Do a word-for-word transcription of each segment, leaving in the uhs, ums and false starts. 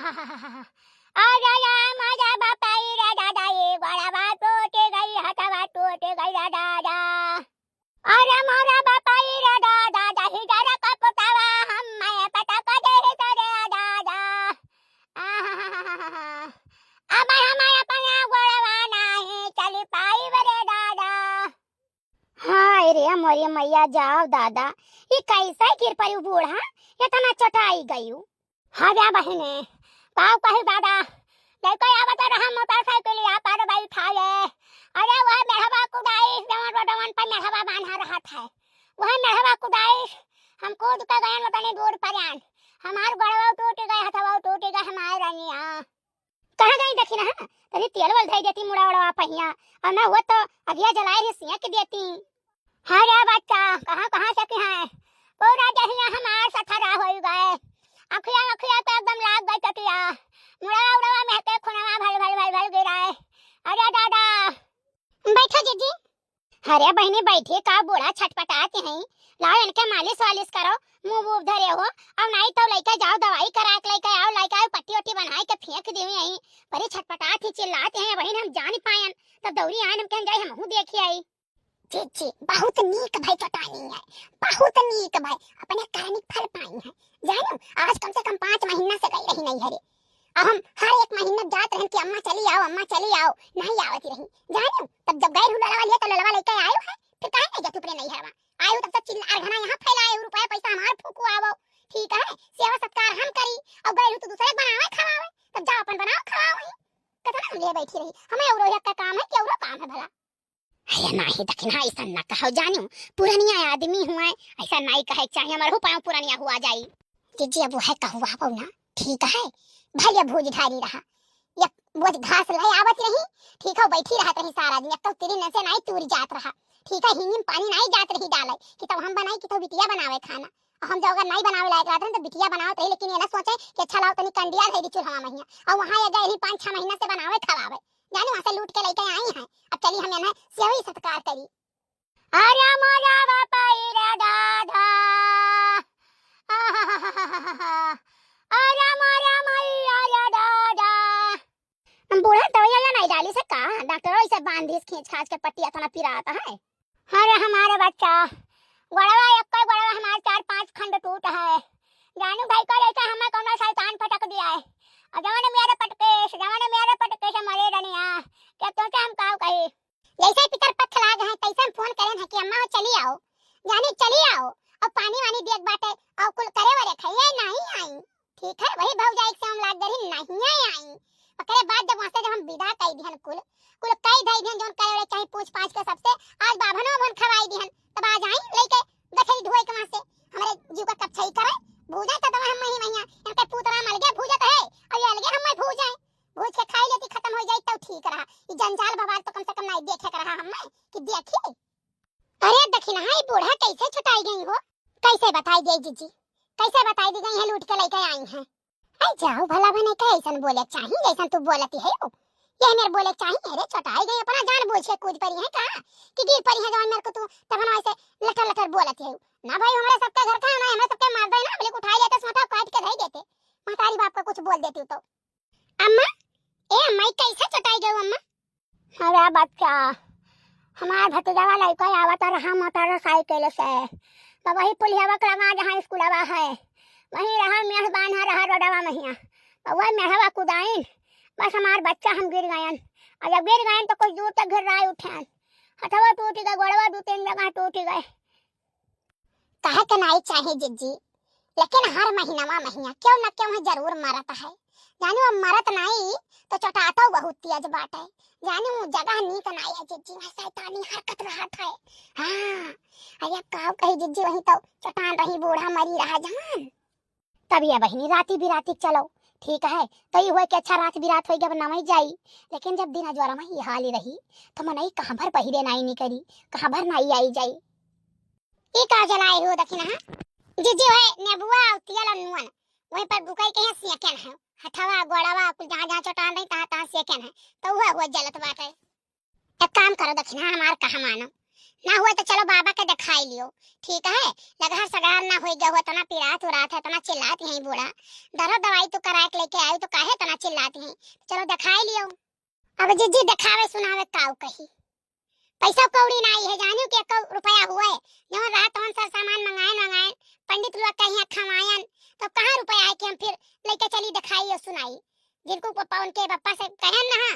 अरे राम रे बापाई रे दादा, ये गोड़वा टूट गई, हथवा टूट गई रे दादा। अरे मोरा बापाई रे दादा, दही जरा कपटावा हम मैं पटक दे ही तोरे दादा। आहाहाहा। अब हम अपना गोड़वा नाही चली पाई रे दादा। हाय रे मोरी मैया, जाओ दादा, ई कैसे गिर पड़ी बूढ़ा, इतना चोटाई गयू। हाँ जा बहिने, पाव कही दादा, लइका आवत रहा मोटरसाइकिल या पर बैठाए। अरे वह मेढ़वा कुदाइस, जवन रोडवन पर मेढ़वा बांधा रहत है, वह मेढ़वा कुदाइस, हम कूद के गयन उतनी दूर पर आन, हमार गोड़वा टूट गए, हथवा टूट गए हमार रनिया। कहाँ गई देखी ना, तनी तेल वल धई देती मुड़ा उड़वा पहिया, और ना हुआ तो अगिया जलाए रही सिया के देती। हाँ रे बच्चा, कहाँ कहाँ से की है, पूरा जहिया हमार सथरा होई गए, अखिया अखिया तो एकदम लाग गई चटिया, मुड़ा उड़वा महके खुनवा भल भल भल भल गिराए। अरे दादा। बैठो जीजी। अरे बहिनी बैठी, का बूढ़ा छटपटात हैं, लाओ इनके मालिश वालिश करो, मुंह वूह धरे हो, अब नाई तो लइके जाओ दवाई करा के लइके आओ, लइके आओ पट्टी वट्टी बनाए के फेंक देवे यहीं, बड़ी छटपटात ही चिल्लात हैं बहिन, हम जा नहीं पायन, तब दौड़ी आयन हम कहन जाई हमहू देखी आई। जीजी बहुत नीक भाई चोटानी है, बहुत नीक भाई, अपने करनी फल पाई है, जानो आज कम से कम पाँच महीना से गई रही नहीं हरे, अब हम हर एक महीना जात रहन कि अम्मा चली आओ, अम्मा चली आओ, नहीं आवत रही। जानो, तब जब गए रहू ललवा लिए तो ललवा लेके आयो है, फिर काहे नहीं जाती अपने नैहरवा? आयो तब तक चिल्लार घना यहाँ फैलाए हो, रुपया पैसा हमार फूकू आवो, ठीक है, सेवा सत्कार हम करी, और गए रहू तो दूसरे के बनावे खवावे, तब जाओ अपन बनाओ खवाओ ही। कितना हम लिए बैठी रही, हमें औरो एक का काम है कि औरो काम है भला? अरे नाही दखिना, ऐसा ना कहो जानू, पुरनिया आदमी हुए, ऐसा नहीं कहे के चाहिए, हमारे हो पायो पुरनिया हुआ जाई। जीजी अब वह कहुआ हो ना, ठीक है, भले भूज ढारी रहा, एक बोझ घास ले आवत रही, ठीक है, बैठी रहत रही सारा दिन, एक तो तेरी नसे नहीं तूरी जात रहा, ठीक है, हिंगी में पानी नहीं जात रही डाले, कि तब हम बनाई, कि तब बिटिया बनावे खाना, और हम जब अगर नहीं बनावे लायक रहत रहे तो बिटिया बनावत रही, लेकिन ये ना सोचे कि अच्छा लाओ तनी कंडिया धई दी चूल्हा महिया, और वहाँ ये गए रही पाँच छह महीना से बनावे खवावे, जाने वहाँ से लूट के लेके आई हैं। अब चली हम इन्हें सेवी सत्कार करी। अरे मोरा बापाई रे दादा, आहाहाहा। अरे मोरा मैया रे दादा। हम बूढ़ा दवाई वाला नहीं डाली से का? डॉक्टर ऐसे बांधिस खींच खाच के पट्टी इतना पिरात है। अरे हमारे बच्चा, गोड़वा एक गोड़वा हमार चार पांच खंड टूट है। जानू भाई का लेके हमें कौनो शैतान पटक दिया है। और जवान मेरे पटके से, जवान मेरे पटके से मरे रनिया। क्या तो क्या हम काव कही? जैसे पितर पक्ष लाग है, तैसे हम फोन करें हैं कि अम्मा हो चली आओ, जानी चली आओ, और पानी वानी दियत बाटे, और कुल करे वरे खइए नहीं आई। ठीक है, वही भौजाई से हम लाग गरी नहीं आई। ओकरे बाद जब वहाँ से जब हम विदा कई दिहन कुल, कुल कई धई दिहन जौन करे वरे चाही पूछ पाछ के सबसे, आज बाभन वाभन खवाई दिहन, तब आज आई लेके गठरी ढोए के वहाँ से, हमरे जीव का कपछाई करे, भूजा तो दवा हम मही महिया, इनके पूतरा में अलगे भूजत है, और ये अलगे हम भूजाए। भूज के खाई लेती, खत्म हो जाई, तब ठीक रहा। ई जंजाल बवाल तो कम से कम नहीं देखे के रहा हमें कि देखी। अरे दखिनहा, ई बूढ़ा कैसे छुटाई गई हो? कैसे बताई गई जीजी? कैसे बताई दी गई है, लूट के लेके आई हैं? आई जाओ, भला बने के ऐसन बोले चाही, जैसन तू बोलती है हो। ये मेरे बोले चाही है रे, छुटाई गई, अपना जान बूझ के कूद पड़ी है का? कि गिर पड़ी है जवान मेरे को तू, तब हम ऐसे लटर लटर बोलती है। ना भाई, हमारे सबके घर का है ना, हमारे सबके मार दे ना, बोले उठाई लेते, सोटा काट के धई देते। महतारी बाप का कुछ बोल देती हूँ तो। अम्मा, ए अम्मा, ई कैसे चटाई गयो अम्मा? अरे बच्चा, हमार भतीजावा लइका आवत रहा मोटरसाइकिल से, तो वही पुलियावा के लगा जहाँ स्कूलवा है, वहीं रहा मेहबान है, रहा रोडवा महिया, तो वह मेहवा कुदाइन, बस हमार बच्चा हम गिर गयन, और जब गिर गयन तो कुछ दूर तक गिर रहा उठेन, हथवा टूट गए, गोड़वा दू तीन जगह टूट गए। कहे के नाई चाहे जिज्जी, लेकिन हर महीनवा महीना क्यों न क्यों है जरूर मरत है। जानी वो मरत नाई तो चटातो बहुत तेज बाटे। जानी वो जगह नीक नाई है जिज्जी, वहाँ शैतानी हरकत रहत है। हाँ, अरे का कही जिज्जी, वही तो चटान रही बूढ़ा मरी रहा जवान। तब ये बहिनी राती बिराती चलो, ठीक है, तो ये हुआ कि अच्छा रात बिरात होई, अब नवई जाई, लेकिन जब दिन अजवारा में ये हाल ही रही, तो मनई कहाँ भर पहिरे नाई निकरी, कहाँ भर नाई आई जाई। ई का जलाए हो दखिनहा? जिज्जी, वह नेबुआ और तियल और नून, वहीं पर बुकाई के यहाँ सेकन है। हथवा, गोड़वा, कुल जहाँ जहाँ चटान रही, तहाँ तहाँ सेकन है। तो वह, वह जलत बाटे। एक काम करो दखिनहा, हमार कहा मानो। ना हुए तो चलो बाबा के देखाई लियो, ठीक है? लगहर सगहर ना होई गयो, इतना पिरात उरात है, इतना चिल्लात हैं बूढ़ा। दरो दवाई तो कराए के लेके आयो तो काहे इतना चिल्लात हैं? चलो देखाई लियो। अब जिज्जी देखावे सुनावे काऊ कही, पैसा कौड़ी नाई है, जानियो कि एक रुपया हुए, जवन रहा तवन सर सामान मंगायन मंगायन, पंडित लोग कहिया खवायन, तो कहाँ रुपया है कि हम फिर लेके चली देखाई और सुनाई? जिनको पप्पा उनके पप्पा से कहन ना,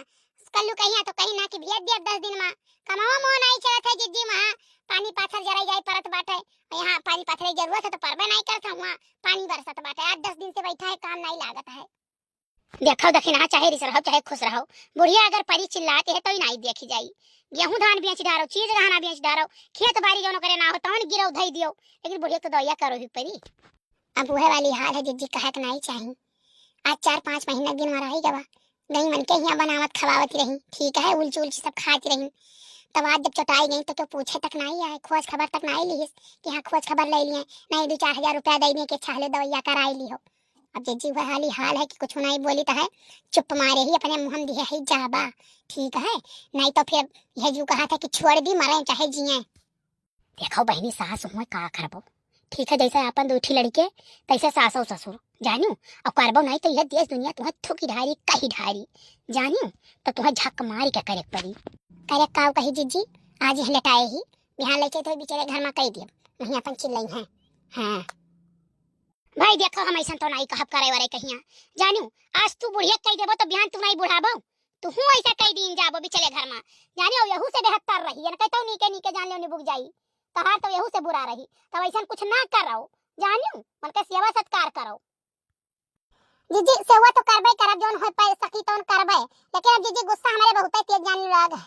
कल्लू कहिया तो कहीं ना कि भेज दिया दस दिन में, कमावा मोह नाई चलत है जिज्जी, वहाँ पानी पाथर जराई जाए परत बाटे, यहाँ पानी पाथर की जरूरत है तो परबे नाई करत है, वहाँ पानी बरसत बाटे, आठ दस दिन से बैठा है, काम नाई लागत है। देखो दखिनहा, चाहे रिस रहो चाहे खुश रहो, बुढ़िया अगर परी चिल्लाते है तो ही नाई देखी जाई। गेहूं धान बेच डारो, चीज गहना बेच डारो, खेत बारी जौन करे ना हो तौन गिरो धई दियो, लेकिन बुढ़िया तो दया करो ही परी। अब वह वाली हाल है जिज्जी, कहे के नाई चाही। आज चार पाँच महीना दिन में रही गवा, गई मन के हियाँ बनावत खवावत रही, ठीक है, उलची उलची सब खात रही। तब आज जब चटाई गई तो क्यों पूछे तक नाई आए, खोज खबर तक नाई लिहिस कि हाँ खोज खबर ले लिए, नहीं दो चार हजार रुपया दे दिए कि अच्छा ले दवाइया कराई ली हो। अब जिज्जी वह हाली हाल है कि कुछ नाई बोली तो है, चुप मारे ही अपने मुँह में दिए ही जाबा, ठीक है, नहीं तो फिर यह जो कहा था कि छोड़ दी मरे चाहे जिए। देखो बहिनी, सास हुए का करबो, ठीक है, जैसे अपन दो ठी लड़के तैसे सासो ससुर, जानियो, और करबो नहीं तो यह देश दुनिया तुम्हें थूकी ढारी कही ढारी, जानियो, तो तुम्हें झक मारी के करे पड़ी। करे काऊ कही जिज्जी, आज यह लेटाए ही, बिहान लेके तो बिचारे घर में कह दिए, वहीं अपन चिल्लाई हैं। हाँ भाई देखो, हम ऐसा तो नहीं कहब करे वरे कहिया, जानियो, आज तू बुढ़िया कह देबो तो बिहान तू नहीं बुढ़ाबो, तू हूँ ऐसा कह दीन जाबो बिचले घर में, जानियो, यहू से बेहतर रही, यन कहतो नीके नीके जान लियो निबुक जाई, तहार तो यहू से बुरा रही, तब ऐसा कुछ ना करो, जानियो, मन के सेवा सत्कार करो। जिज्जी, सेवा तो करबे करब, जौन होए पाए सकी तौन करबे, लेकिन अब जिज्जी गुस्सा हमारे बहुत है तेज जानी लग है।